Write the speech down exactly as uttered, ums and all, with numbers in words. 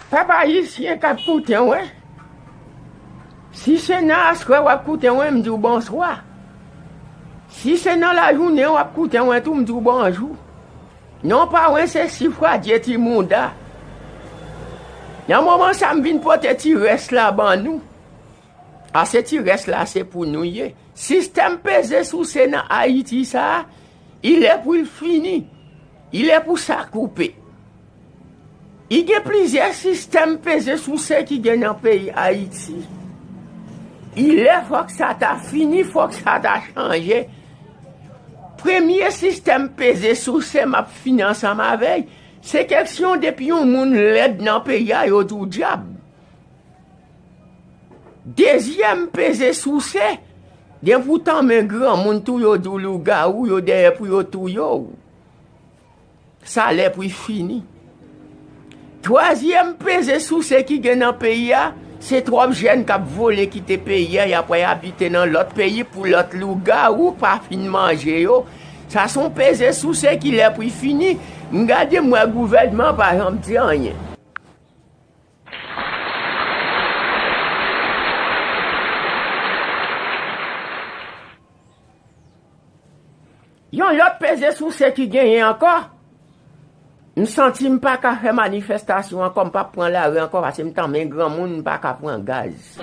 Pèp ayisyen k ap koute mwen, si se nan aswè w ap koute mwen, m di w bonswa. Si se nan lajounen w ap koute mwen tou, m di w bonjou. Non pa mwen se Sifradye Ti Mouda. Nan moman sa, m vin pote ti rès la ban nou. Ase ti rès la se pou nou ye. Sistèm peze souse nan Ayiti sa a, i lè pou l fini. I lè pou sa koupe. I gen plizyè sistèm peze souse ki gen nan peyi Ayiti. I lè fòk sa ta fini, fòk sa ta chanje. Premye sistèm peze souse m ap fini ansanm avè l, se keksyon depi yon moun lèd nan peyi a, yo di w dyab. Dezyèm peze souse, gen pou tanmen granmoun tou yo di w lougawou, yo dèyè pou yo touye w. Sa lè pou l fini. Twazyèm peze souse ki gen nan peyi a, se twòp jèn k ap vole kite peyi a, y ap al abite nan lòt peyi pou lòt lougawou pa fin manje yo. Sa se yon peze souse ki lè pou l fini. M gade m wè gouvènman an pa janm di anyen. Yon lòt peze souse ki genyen ankò. M santi m pa ka fè manifestasyon ankò, m p ap pran lari ankò, paske m tanmen granmoun, m pa ka pran gaz.